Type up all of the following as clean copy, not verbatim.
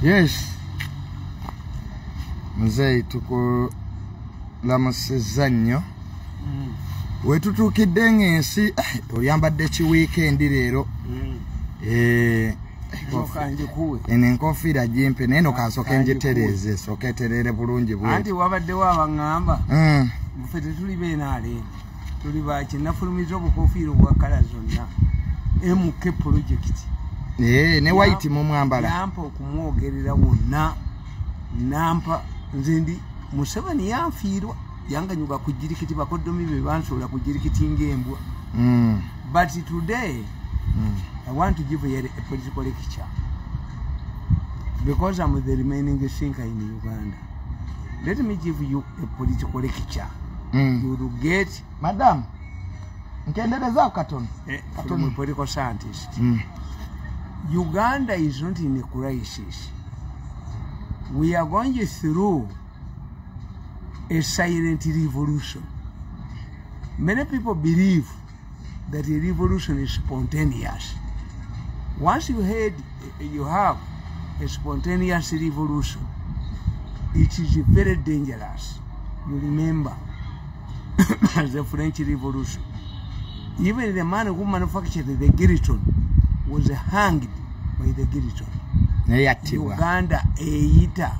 Yes, muzeeyi, tukulamusizza nnyo. Wetutuukidde ng'ensi oyambadde ki weekend leero? Eno enkofiira gimpe, naye no kansooke njitereeze, sooke etereere bulungi. Anti wabaddewo abaŋŋamba ffe tetuli beenaale, tuli baki. Nafulumiza obukofiira obwa colour zonna, MK project. Ne white mumwambala. Yampa okumwogerera wonna, nampa nze ndi Museveni yanfiirwa, yanganyuka ku jirikiti, bakoddomi be bansuula ku jirikiti ng'embwa. But today I want to give you a political lecture because I'm the remaining thinker in Uganda. Let me give you a political lecture. You will get Madam, nkenderezaako katono. From a political scientist. Uganda is not in a crisis. We are going through a silent revolution. Many people believe that a revolution is spontaneous. Once you have a spontaneous revolution, it is very dangerous. You remember the French Revolution. Even the man who manufactured the guillotine was hanged by the guillotine. Naye yattibwa. Uganda eyita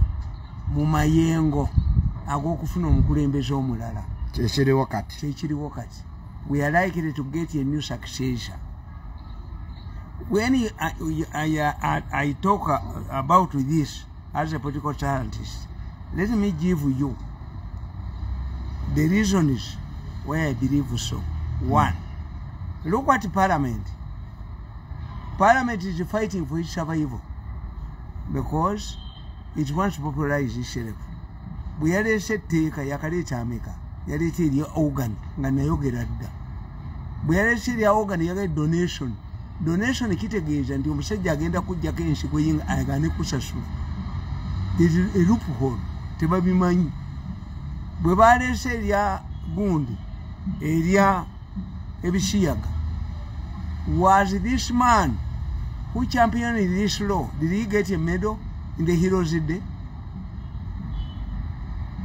mu mayengo ag'okufuna omukulembeze omulala. Kyekiriwo kati. Kyekiriwo kati. We are likely to get a new successor. When I talk about this as a political scientist, let me give you the reasons why I believe so. One, look at Parliament. Parliament is fighting for its survival because it wants to popularize itself. Bwe yaleese etteeka, yakaleeta ameka? Yaleeta erya organ, nga nayogera dda. Bwe yaleese erya organ, yagala donation. Donation kitegeeza nti omusajja agenda kujjako ensigo ye agane kusasula. Loophole tebabimanyi. Bwe baleese erya gundi, erya ebisiyaga, was this man who championed this law, did he get a medal in the Heroes Day?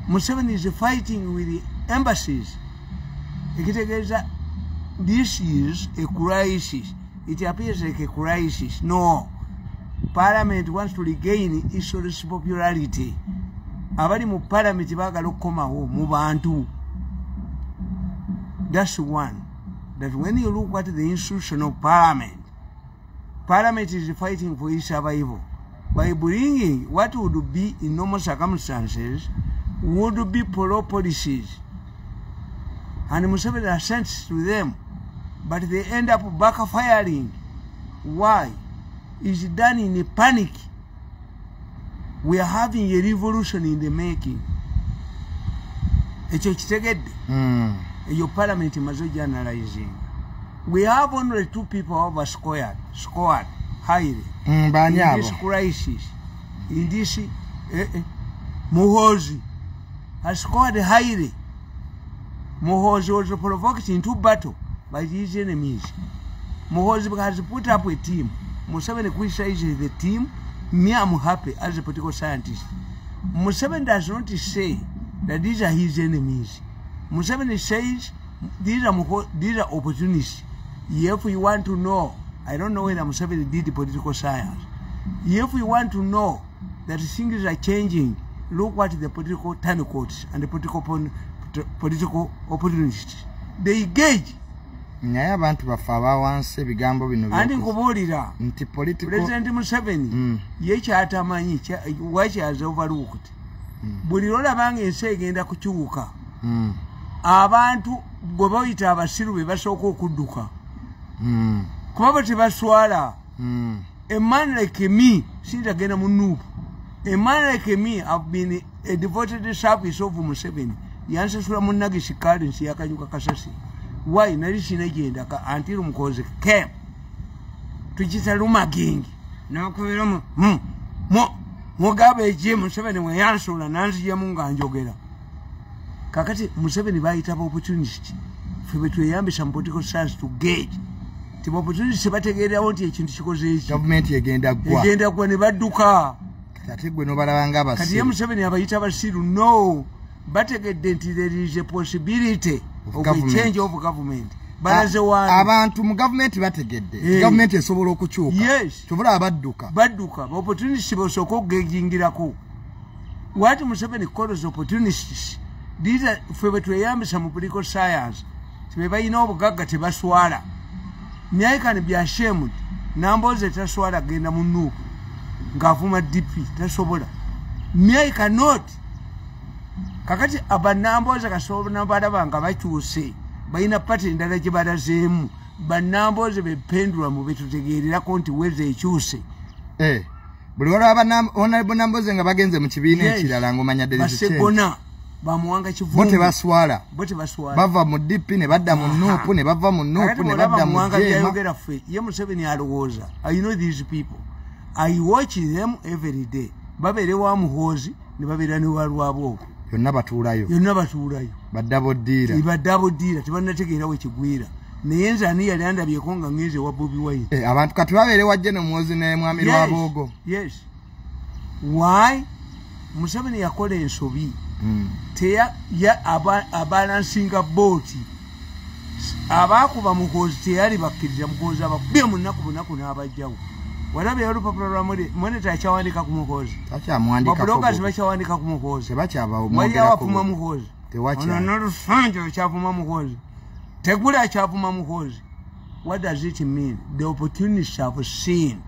Museveni is fighting with the embassies. Ekitegeeza this is a crisis. It appears like a crisis. No, Parliament wants to regain its popularity. Abali mu Parliament baagala okukomawo mu bantu. That's one, that when you look at the institution of Parliament, Parliament is fighting for its survival by bringing what would be, in normal circumstances, would be pro policies, and Museveni assents to them, but they end up backfiring. Why? It's done in a panic. We are having a revolution in the making. Ekyo kitegedde? Eyo Parliament maze journalizing. We have only two people who have scored highly Baani in abo? this crisis, in this Muhozi has scored highly. Muhozi was provoked into battle by his enemies. Muhozi has put up a team. Museveni criticizes the team. Me, I'm happy as a political scientist. Museveni does not say that these are his enemies. Museveni says these are opportunists. If you want to know, I don't know whether Museveni did political science. If you want to know that things are changing, look at the political turncoats and the political opportunists. They gauge. Naye abantu baffe abawansi, ebigambo bino Anti nkubuulira nti political President Museveni ye kyatamanyi, wakyaza overlooked. Buli lwolaba nga ensi egenda kukyuka, abantu gwe bayita abasiru be basooka okudduka, kuba bo tebaswala. A man like me, since agenda mu NUP, a man like me have been a devoted service of Museveni. Yansasula mu nagisi currency, yakanyuka kasasi. Why? Nali sinagenda until Mukozi came. Tukita rummaging nakubira mugabe eje. Museveni we yansula nanzijamu nga njogera. Kakati Museveni bayita ba opportunist. Ffe betweyambisa mu political science to gauge ti opportunist bategeerawo nti ekintu kikoze eki. Gavumenti egenda ggwa. Egenda gwa ne badduka. Ate gwe n'obalaba nga abasiru. Kati ye Museveni abayita basiru. No, bategedde nti there is a possibility of a change of government. Balaze wani abantu mu government bategedde government esobola okukyuka. Yes. Tubula abadduka badduka opportunities bosooka okugejingirako. What Museveni calls opportunities, these are ffe bwe tweyambisa mu political science, tebe balina obugagga tebaswala. I can be ashamed. Namboze taswala genda mu NUP ng'avuma DP tasobola. I cannot. Kakati abanamboze kasobola balaba nga bakyuse balina pati endala gye balazeemu. Bannamboze bependula mu betutegeererako nti weze ekyuse. Buli walaba honorable Namboze nga bagenze mu kibiina ekirala ng'omanya there is a change. Basegona bamuwanga kivumbi. Bo tebaswala. Bo tebaswala. Bava mu DP ne badda mu NUP ne bava mu NUP ne badda mu JEMA. Byayogera ffe ye Museveni alowooza. I know these people. I watch them every day. Babeere wa Muhoozi ne babeera ne wa Lwabwogo. Yonna batuulayo. Yonna batuulayo. Badabo ddiira. Badabo ddiira tebannategeerawo ekigwira. Naye nze ani yali andabyeko nga ngenze wa Bobi Wine. Abantu kati babeere wa General Muhoozi ne Mwami Lwabwogo. Yes. Why? Museveni yakola ensobi. Teya ya abalansinga booti. Abakuba Muhoozi teyali bakkiriza Muhoozi abakubye mu nnaku bunaku n'abajjawo. Walabye olupapula lwa Monitor akyawandiika ku Muhoozi. Takyamuwandiikako. Babloggers bakyawandiika ku Muhoozi. Tebakyabamwogerako. Wali awavuma Muhoozi. Tewakyali. Ono n'Olusanjo akyavuma Muhoozi. Tegula akyavuma Muhoozi. What does it mean? The opportunists have seen.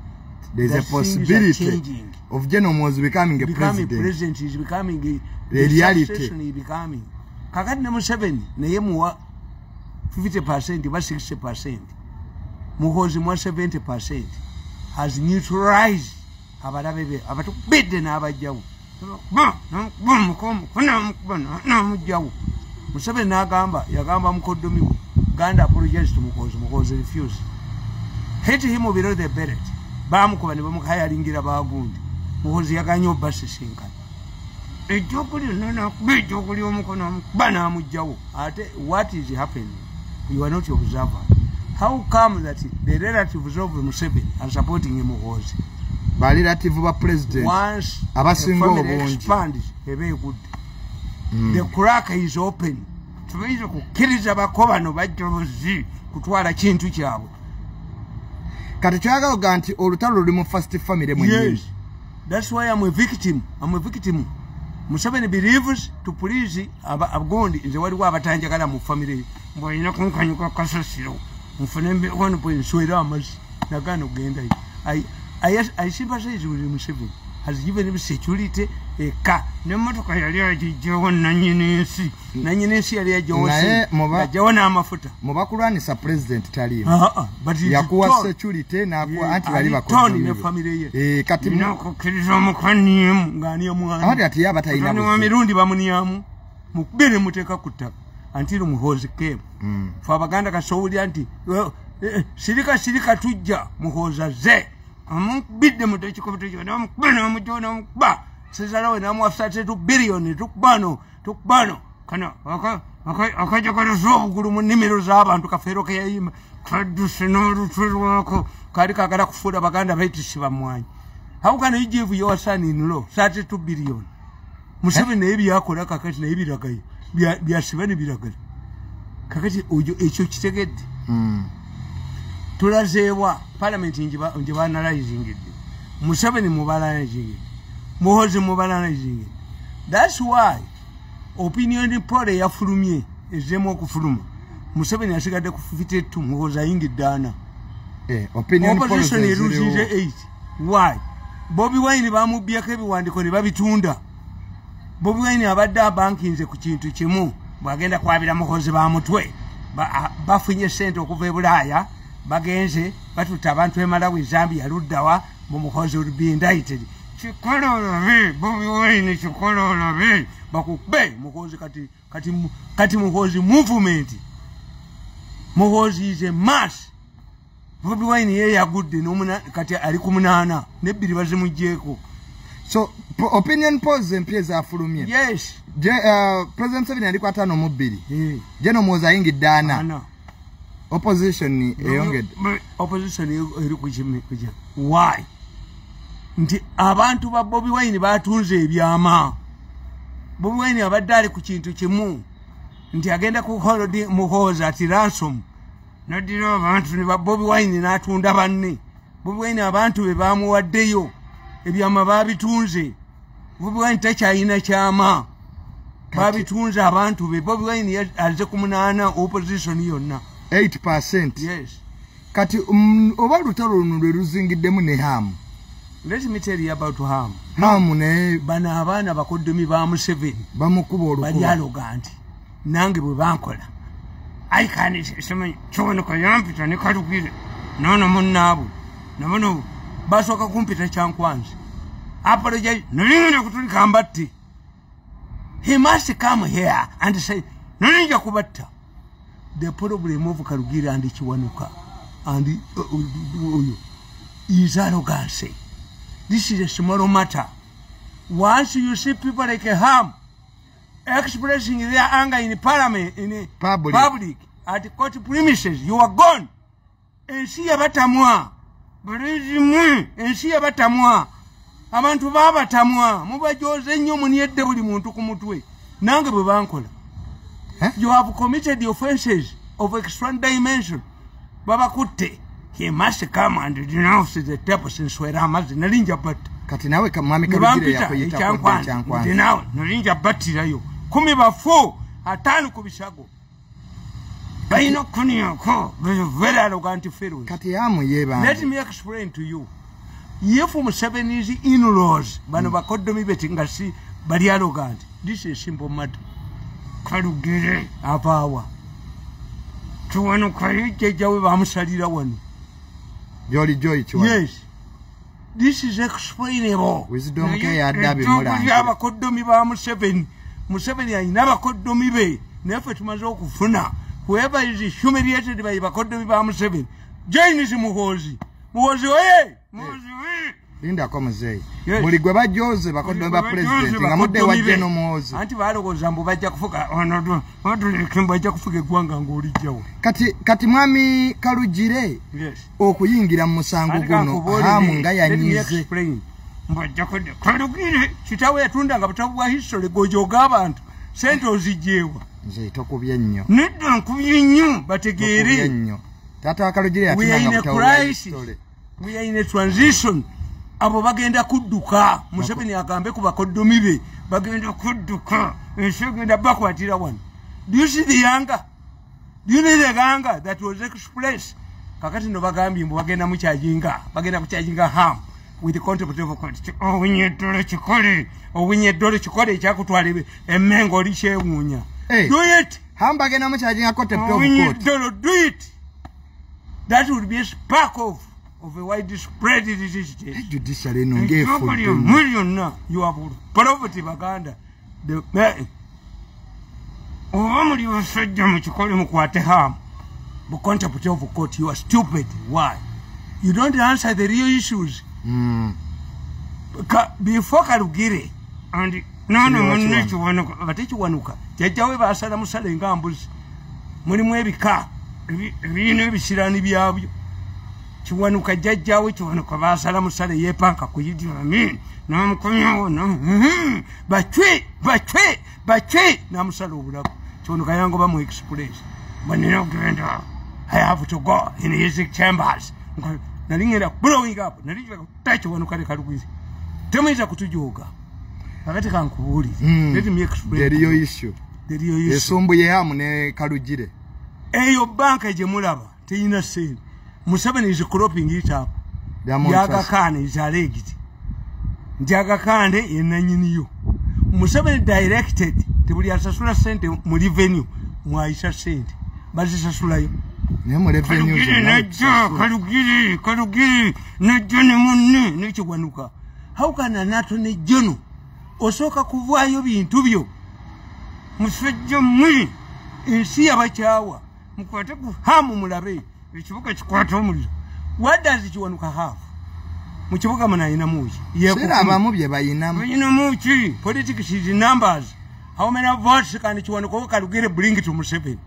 There is a possibility of General Muhoozi becoming a president. President is becoming the reality. Is becoming. Kakati ne Museveni naye muwa 50% oba 60%. Muhoozi muwa 70%. Has neutralized abalabe be abatukubidde n'abajjawo. N'amugjawo. Museveni n'agamba yagamba mukoddomi Ganda apologized to Muhoozi. Muhoozi refused. Hit him below the beret. Bamukuba ne bamukayalingira bagundi. Muhoozi yaganye obbasisinkana. Ejjoogo lyonna n'akuba ejjoogo ly'omukono amukuba n'amugjawo. Ate what is happening? You are not observer. How come that the relatives of Museveni are supporting Muhoozi? Ba relative ba president. Once abasinga obungi. Expands, ebe egudde. The crack is open. Tubayinza kukkiriza bako bano bajja buzi kutwala kintu kyabwe. Kati kyagala oga nti olutalo luli mu first family mwennyini. Yes. That's why I'm a victim. I'm a victim. Museveni believes to please abagondi nze waliwo abatanjagala mu family. Mbwalina kunkanyuka kasasiro. Nfune wano bwe nswera amazzi nagaana okugendayo. I sympathize with Museveni. Has given him security eka. N'emmotoka yali agijjawo nannyini nsi. Nannyini nsi yali agijjawo agijjawo n'amafuta. Mu bakulwanisa president taliimu. Yakuwa security n'akuwa anti bali bakozi. Ne family ye. Kati nina okukkiriza omukaniimu ng'ani omwana. Anti ati ye aba talina buzibu. Wa mirundi bamunyamu. Mukubire muteeka ku ttaka. Until Muhoozi came. Ffe Abaganda kasowulira nti sirika sirika tujja Muhoozi azze. Amukubidde mu ddakiika n'amukuba n'amugjawo n'amukuba. Sezalawe n'amuwa 32 billion tukubano tukubano. Kano akajagalaza obugulu mu nnimiro z'abantu kafeero ke yayimba. Kadduse n'olutwe lwako. Kaali kaagala kufuula Baganda beetisi bamwanyi. How can you give your son in law 32 billion? Museveni naye byakola kakati naye biragayo. Byasiba ne biragala. Kakati oyo ekyo kitegedde. Tulazeewa parliament ngibanalizingidde. Museveni mubalanalizingidde. Muhoozi mubalanalizingidde. That's why opinion poll yafulumye ezzeemu okufuluma. Museveni asigadde ku 52, Muhoozi ayingidde 4. Opinion poll opposition eruzinze 8. Why? Bobi Wine bamubbyeko ebiwandiiko ne babitunda. Bobi Wine abadde abankinze ku kintu kimu bw'agenda kwabira Muhoozi bamutwe. Bafunye ssente okuva e Bulaaya. Bagenze batutta abantu e Malawi, Zambia, luddawa mu Muhoozi will be indicted. Kikola olabe, Bobi Wine kikola olabe. Bakube Muhoozi kati Muhoozi movement. Muhoozi is a mass. Bobi Wine ye yagudde kati ali ku 8 n'ebbiri bazimuggyeeko. So opinion polls empya ezafulumye. Yes. President Museveni ali ku 52. General Muhoozi ayingidde 4. Opposition eyongedde. Opposition eri ku kimi. Why? Nti abantu ba Bobi Wine batunze ebyama. Bobi Wine abadde ali ku kintu kimu nti agenda ku hold Muhoozi ati ransom. Naddira abantu ne ba Bobi Wine n'atunda banne. Bobi Wine abantu be bamuwaddeyo ebyama babitunze. Bobi Wine takyalina kyama, babitunze abantu be. Bobi Wine azze ku 8 opposition yonna. 8%. Yes. Kati oba olutalo luno lwe luzingiddemu ne Hamu. Let me tell you about Hamu. Hamu ne bano abaana bakoddomi ba Museveni bamukuba olukuba. Bali arrogant. Nange bwe bankola. I can simanyi Kiwanuka yampita ne Kalugire. Nono munnaabwe. Nabono basooka kumpita Kyankwanzi. Apologize. Nalingenda kutulika mbatti. He must come here and say, nalinja kubatta. The problem of Kalugire and Kiwanuka and oyo is arrogance. This is a small matter. Once you see people like Ham expressing their anger in parliament, in public, at court premises, you are gone. Ensi yabatamwa. Balizi ensi yabatamwa. Abantu babatamwa. Mubajoze nnyo muniedde buli muntu ku mutwe. Nange bwe bankola. You have committed the offenses of extreme dimension. Babakutte. He must come and denounce the tape since where amazi nalinja but. Kati nawe mwami Kalugire yakuyita Kyankwanzi. Denounce nalinja battirayo. 10 bafu 5 ku bisago. Balina kuniyako. Very arrogant fellows. Kati Hamu yeba. Let me explain to you. If Museveni's in-laws bano bakoddomi beti nga si bali arrogant. This is simple matter. Kalugire avaawa. Kiwanuka jjajjawe bamusalira wano. Jolly Joy Kiwanuka. Yes. This is explainable. Wisdom ke yadda bimulanga. Abakoddomi ba Museveni. Museveni alina abakoddomi be. Naye ffe tumaze okufuna. Whoever is humiliated by bakoddomi ba Museveni, join Muhoozi. Muhoozi oye! Muhoozi oye! Linda ko muzeeyi. Buli gwe bajoze bakoddomi ba president nga mudde wa General Muhoozi. Anti balowooza mbu bajja kufuga ono bajja kufuga eggwanga ng'olijjawo. Kati mwami Kalugire. Yes. Okuyingira mu musango guno Hamu nga yanyize. Mbajja kudde Kalugire kitaawe yatundanga butabu bwa history gojooga abantu sente ozigyewa. Nze tokubye nnyo. Nedda nkubye nnyo bategeere. Tokubye nnyo. Taata wa Kalugire yatundanga butabu bwa history. We are in a transition. Abo bagenda kudduka. Museveni agambe ku bakoddomi be bagenda kudduka. Ensi egenda bakwatira wano. Do you see the anger? Do you know the anger that was expressed? Kakati no bagambye mbu bagenda mukyajinga. Bagenda kukyajinga Ham with the contempt of court. Owinye eddole kikole. Owinye eddole kikole ekyakutwala emmengo oli kyewuunya. Do it. Ham bagenda mukyajinga contempt of court. Owinye eddole, do it. That would be a spark of a widespread resistance. Judiciary no ngefudde. Million you have poverty Baganda. The oba muli basajja mukikole mukwate Ham. Bu contempt of court, you are stupid. Why? You don't answer the real issues. Before Kalugire and no no Kiwanuka bate Kiwanuka jjajjawe basala musale nga mbuzi. Mulimu ebika ebirina ebisirani byabyo. Kiwanuka jjajjawe Kiwanuka basala musale yepanka ku Idi Amin n'amukomyawo bacwe bacwe bacwe n'amusala obulago. Kiwanuka yangoba mu express. Banina okugenda. I have to go in his chambers. Nali ngenda blowing up. Nali kutta Kiwanuka ne Kalugire. Temuyinza kutujooga. Kakati kankubuulire. Let me explain. The real issue. The real issue. Esumbuye Hamu ne Kalugire. Eyo banka gye mulaba teyina ssente. Museveni is cropping it up. Aga Khan is alleged. Nti Aga Khan ye nannyiniyo. Museveni directed tebuli asasula ssente mu revenue mwayisa ssente. Bazisasulayo. Naye mu revenue zonna. Kalugire, Kalugire, najja ne munne ne Kiwanuka. How can an attorney general osooka kuvaayo bintu byo? Musajja mmwe ensi yabakyawa. Mukwate ku Hamu mulabe. Ekibuga kikwata omuliro. What does Kiwanuka have? Mu kibuga muno ayinamu ki? Sirabamu bye bayinamu. Bayinamu ki? Politics is numbers. How many votes can Kiwanuka Kalugire bring to Museveni?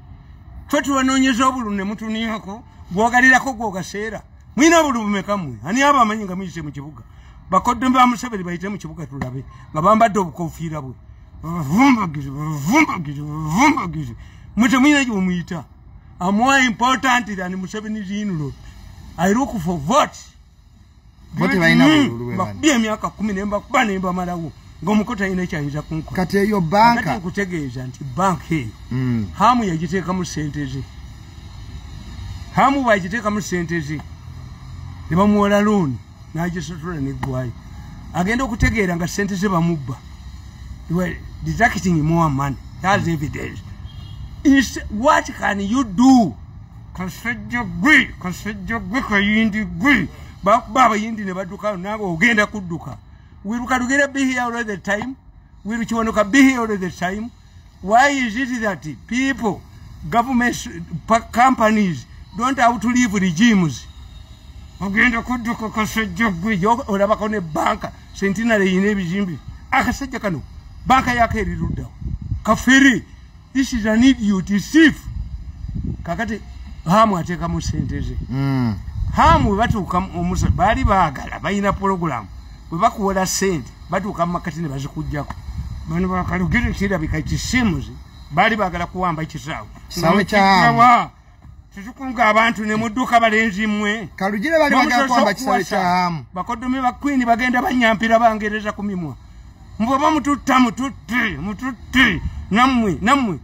Ffe tubanoonyeza obululu ne mutuniyako, gwogalirako gwogaseera. Mulina obululu bumeka mmwe? Ani aba amanyi nga muyise mu kibuga? Bakodde ba Museveni bayite mu kibuga tulabe nga bambadde obukofiira bwe. Vumbagizi, vumbagizi, vumbagizi. Mwe muyina gye muyita. I'm more important than Museveni's in-law. I look for votes. Vote balina bululu bwe bano. Bakubye emyaka 10 ne mbakuba ne mbamalawo. Ng'omuko talina kyayinza kunkola. Kati eyo banka. Kati nkutegeeza nti banka eyo. Hamu yagiteekamu ssente ze. Hamu bw'agiteekamu ssente ze. Ne bamuwola looni n'agisasula n'eggwayo. Agenda okutegeera nga ssente ze bamubba. They were deducting more money. That's evidence. What can you do? Kasajja gwe, kayindi gwe. Bakuba abayindi ne badduka naawe ogenda kudduka. Will Kalugire be here all the time? Will Kiwanuka be here all the time? Why is it that people, governments, companies don't have to leave regimes? Ogenda kudduka kasajja gwe, olabako ne banka, Centenary erina ebizimbe. Akasajja kano, banka yako eri luddawa. Kafiri, this is an idiot, thief. Kakati Hamu ateekamu ssente ze. Hamu bwe batuuka omusa, baali baagala, balina pulogulaamu. Bwe bakuwola ssente, batuuka mu makati ne bazikuggyako. Bano bakalugire kirabika kisimuzi, baali baagala kuwamba kisaawe. Kisaawe kya Hamu. Tetukunga abantu ne mudduka balenzi mmwe. Kalugire baali baagala kuwamba kisaawe kya Hamu. Bakoddomi ba Queen bagenda banyampira bangereza ku mimwa. Mbwoba mututta, mututte, mututte, nammwe, nammwe.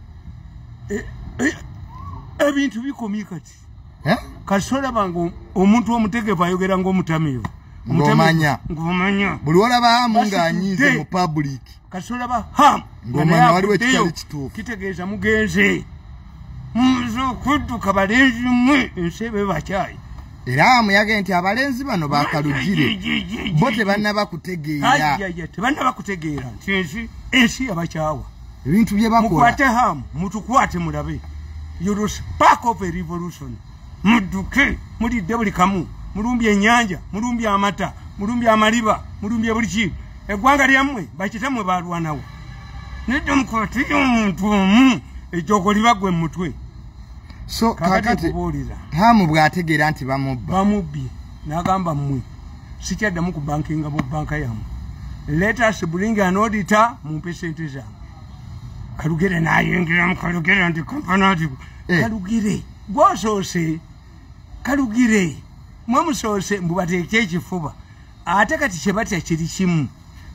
Ebintu bikomye kati. Kasola bange omuntu omutegevu ayogera ng'omutamiivu. Ng'omanya. Ng'omanya. Buli olaba Hamu ng'anyiize mu public. Kasola ba Hamu. Ng'omanya waliwo ekitali kituufu. Kitegeeza mugenze. Muze okudduka balenzi mmwe ensi ebe bakyayi. Era Hamu yagambye nti abalenzi bano ba Kalugire bo tebannaba kutegeera. Tebannaba kutegeera nti ensi yabakyawa. Ebintu bye bakola. Mukwate Hamu, mutukwate mulabe. You will spark of a revolution. Mudduke, mulidde buli kamu. Mulumbye ennyanja, mulumbye amata, mulumbye amaliba, mulumbye buli ki. Eggwanga lyammwe, bakitammwe baalwanawo. Nedda mukwate omuntu omu, ejjoogo libaggwe mu mutwe. So kakati Hamu bw'ategeera nti bamubba. Bamubbye, n'agamba mmwe, sikyaddamu ku bankinga mu banka yammwe. Let us bring an auditor, mumpe ssente zange. Kalugire n'ayingiramu, Kalugire nti kampanati. Kalugire, gw'osoose, Kalugire, mwe musoose mbu bateeke ekifuba. Ate kati kye batya kiri kimu.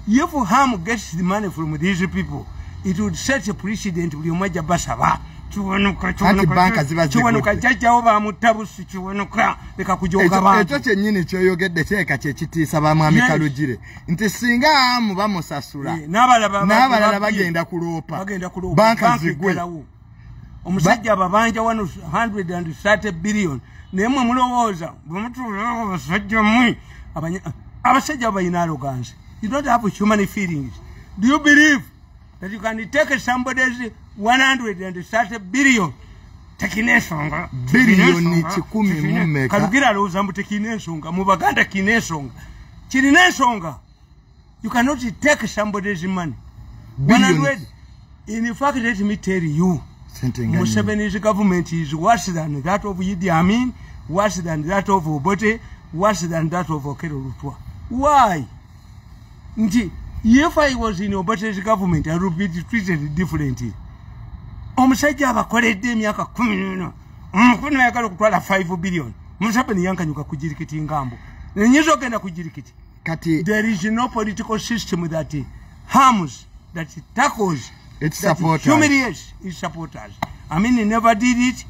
If Hamu gets the money from these people, it would set a precedent buli omu ajja basaba. Kiwanuka, Kiwanuka, jjajjawo bamutta busi, Kiwanuka, leka kujooga bantu. Ekyo kyennyini ky'oyogedde kirabika kye kitiisa ba Mwami Kalugire. Nti singa Hamu bamusasula, n'abalala bagenda kuloopa. Banka zigwe. Omusajja ababanja 130 billion. Naye mmwe mulowooza, bwe mutuula abasajja mmwe, abasajja balina arrogance. You don't have human feelings. Do you believe that you can take somebody's 130 billion? Tekina ensonga. Biliyoni 10 mu mmeka. Kalugire alowooza mbu tekina ensonga. Mu Baganda kirina ensonga. Kirina ensonga. You cannot take somebody's money. 100. In fact, let me tell you, Museveni's government is worse than that of Idi Amin, worse than that of Obote, worse than that of Okello Lutwa. Why? Nti, if I was in Obote's government, I would be treated differently. Omusajja abakoledde emyaka 14, omukono ayagala okutwala 5 billion. Museveni yankanyuka ku jirikiti ngambo. Nnyinza okugenda ku jirikiti. Kati there is no political system that harms, that tackles its supporters, humiliates its supporters. Amin never did it.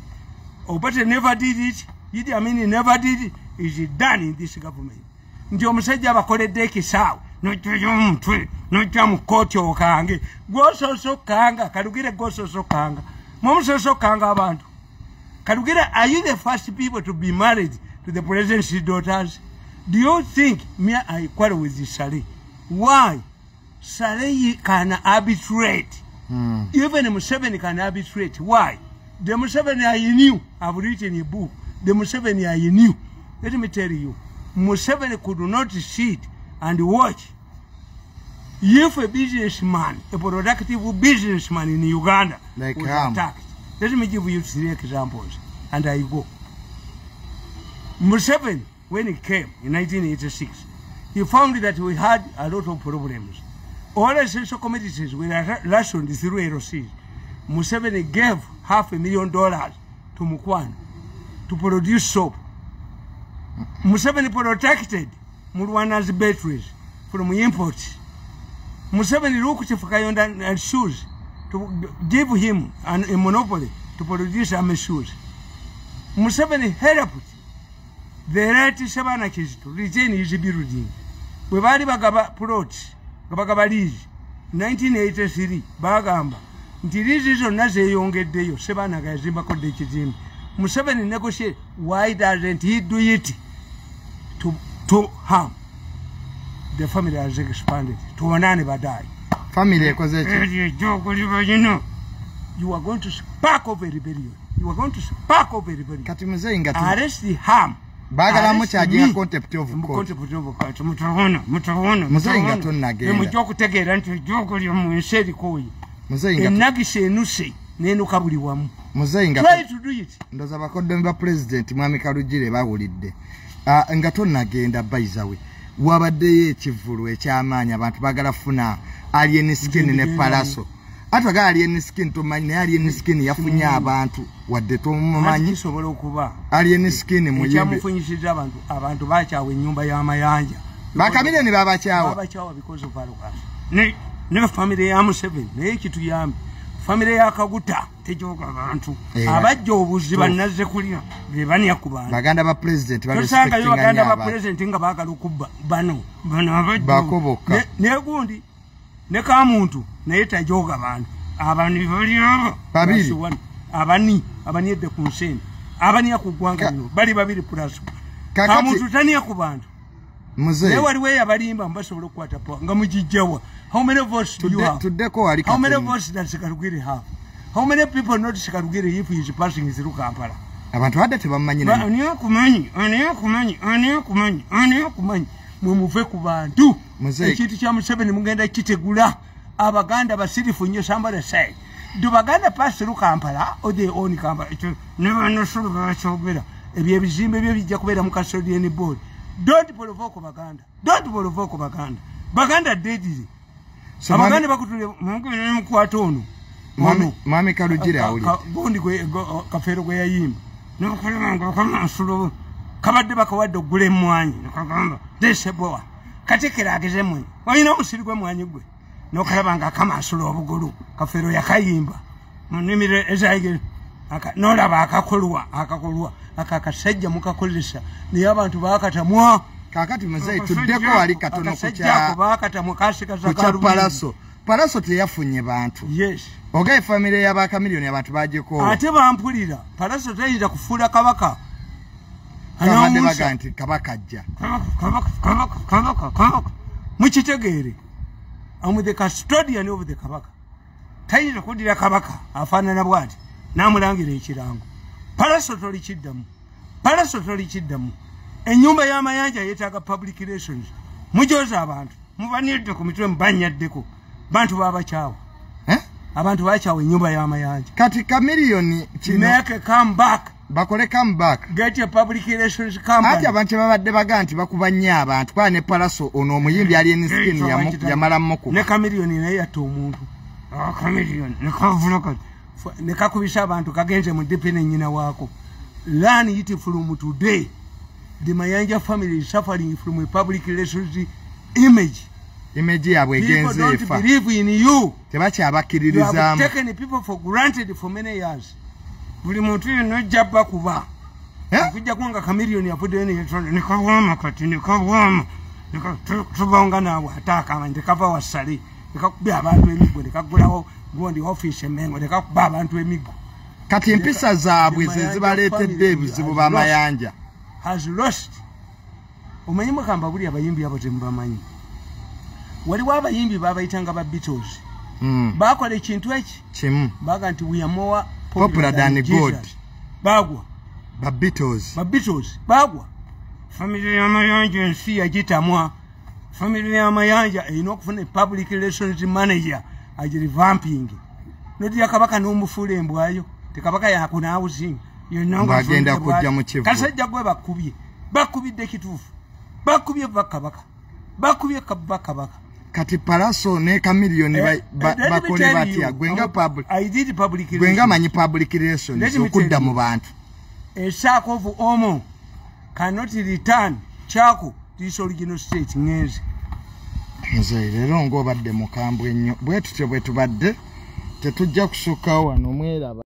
Obote never did it. Idi Amin never did it. Is it done in this government? Nti omusajja abakoledde ekisaawe n'ojjayo omutwe n'ojja mu kkooti okange gw'osoose okukanga. Kalugire gw'osoose okukanga. Mwe musoose okukanga abantu. Kalugire, are you the first people to be married to the president's daughters? Do you think me I quarrel with Saleh? Why? Saleh can arbitrate. Even Museveni can arbitrate. Why? The Museveni I knew, I've written a book. The Museveni I knew. Let me tell you, Museveni could not sit and watch. If a businessman, a productive businessman in Uganda, like was attacked. Let me give you 3 examples, and I go. Museveni, when he came in 1986, He found that we had a lot of problems. All essential commodities were rationed through LCs. Museveni gave $500,000 to Mukwano to produce soap. Museveni protected Mulwana's batteries from imports. Museveni looked for Kayonda and shoes to give him a monopoly to produce army shoes. Museveni helped the late Ssebaana Kizito retain his building. Bwe baali bagaba plots, nga bagaba lease, 1983 bagamba nti lease zonna zeeyongeddeyo, Ssebaana nga yazimbako dda ekizimbe. Museveni negotiate, why doesn't he do it to harm? The family has expanded. Tuonane baadaye. Family ekoze ki? You are going to spark of a rebellion. You are going to spark of a rebellion. Kati muzeeyi nga arrest the harm. Baagala mukyajinga contempt of court. Contempt of court. Mutawona, mutawona. Muzeeyi nga tonnagenda. Mujja okutegeera nti ejjoogo lyo mu nsi erikooye. Muzeeyi nga Ennagisi enuse n'enuka buli wamu. Muzeeyi nga Try to do it. Ndowooza bakoddomi ba pulezidenti Mwami Kalugire bawulidde. Nga tonnagenda bayizawe. Wabaddeyo ekivvulu eky'amaanyi, abantu baagala kufuna Alien Skin ne Palaso. Ate aga Alien Skin tomanyi, naye Alien Skin yafunye abantu wadde tomumanyi. Kisobola okuba. Alien Skin muyimbi. Ekyamufunyisizza abantu, abantu bakyawa ennyumba y'amayanja. Bakamiliyoni babakyawa. Babakyawa because of arrogance. Ne family ya Museveni naye kituyambe. Family ya Kaguta tejoga abantu. Abajja obuziba nazze kulya be banya ku bantu. Baganda ba president ba respecting baganda ba president nga baagala okubba bano. Bano abajja bakoboka. Ne gundi ne kamuntu naye tajoga abantu. Abani bali abo babiri. Abani abaniedde ku nseni. Abani ku ggwanga lino bali babiri plus. Kamuntu tania ku bantu. Muzeeyi. Naye waliwo eyabalimba mbasobola okukwata power nga mugijjawa. How many votes do you have? How many votes does Kalugire have? How many people notice Kalugire if he is passing through Kampala? Abantu badde tebamumanyi naye. Ani akumanyi, ani akumanyi, ani akumanyi, ani akumanyi. Mwe muve ku bantu. Ekintu kya Museveni mugenda kitegula. Abaganda basirifu nnyo, somebody say. Do Baganda pass through Kampala or they own Kampala? Ne bano bakyogera. Ebyo ebizimbe byo bijja kubeera mu custodian board. Don't provoke Baganda. Don't provoke Baganda. Baganda deadly. So Abaganda bakutule mungu ne mukwata ono. Mwami Kalugire awulidde. Gundi gwe Kafeero gwe yayimba. N'okulaba kama nsulo kabadde bakawadde oggula emmwanyi nekagamba desebowa katikira ageze emmwanyi olina omusiri gw'emmwanyi gwe n'okalaba nga kama nsulo obugulu. Kafeero yakayimba mu nnimiro ezayige n'olaba akakolwa akakolwa akakasajja mukakozesa naye abantu baakatamwa. Kaakati muzeeyi tuddeko wali katono ku kya Palaso. Palaso teyafunye bantu. Yes. Ogaye family ya Kamiliyoni abantu bagikoowa. Ate bampulira. Palaso teyinza kufuula kabaka. Kabadde baga nti kabaka ajja. Kabaka, kabaka, kabaka, kabaka. Mukitegeere. I'm the custodian of the kabaka. Tayinza kuddira kabaka afaanana bw'ati n'amulangira ekirango. Palaso tolikiddamu. Palaso tolikiddamu. Ennyumba y'amayanja yeetaaga public relations. Mujoza abantu. Mubanidde ku mitwe mubanyaddeko. Bantu babakyawa. Abantu bakyawa ennyumba y'amayanja. Kati Kamiliyoni kino make a comeback. Bakole comeback. Get a public relations company. Ate abantu babadde baga nti bakuba nnyo abantu. Kuba ne Palaso ono omuyimbi Alien Skin yamala mukuba. Ne Kamiliyoni naye yatta omuntu. Kamiliyoni ne kavula kati. Ne kakubisa abantu kagenze mu DP ne nnyina waako. Learn it from today. The Mayanja family is suffering from a public relations image. Image yabwe egenze efa. People don't believe in you. Tebakyabakkiririzaamu. You have taken people for granted for many years. Buli muntu yenna ojja bakuba. Okujjako nga Kamiliyoni avuddeyo ne yeetonda ne kawaama kati ne kawaama. Tubonga naawe ate akamanyi tekava wassale. Ne kakubya abantu emiggo ne kaggulawo gundi ofiisi e Mengo ne kakuba abantu emiggo. Kati empisa zaabwe ze zibaleetedde ebizibu b'amayanja. Has lost. Omanyi mukamba buli abayimbi abo temubamanyi. Waliwo abayimbi babayitanga ba Beatles. Bakola ekintu eki? Kimu. Baga nti we are more popular than God. Bagwa. Ba Beatles. Ba Beatles. Bagwa. Family y'amayanja ensi yagitamwa. Family y'amayanja erina okufuna public relations manager agirevamping. Nodira kabaka n'omufuula embwayo. Tekabaka yakunaawuzinga. Ng'agenda kujja mu kivu. Kasajja gwe bakubye. Bakubidde kituufu. Bakubye va kabaka. Bakubye kabaka. Kati Pallaso ne Chameleone bakole batya? Gwenga public. I did public relations. Gwenga manyi public relations okudda mu bantu. A sack of Omo cannot return charcoal to its original state. Ngenze. Nze leero ng'obadde mukambwe nnyo. Bwe tutyo bwe tubadde tetujja kusukkawo wano mweraba.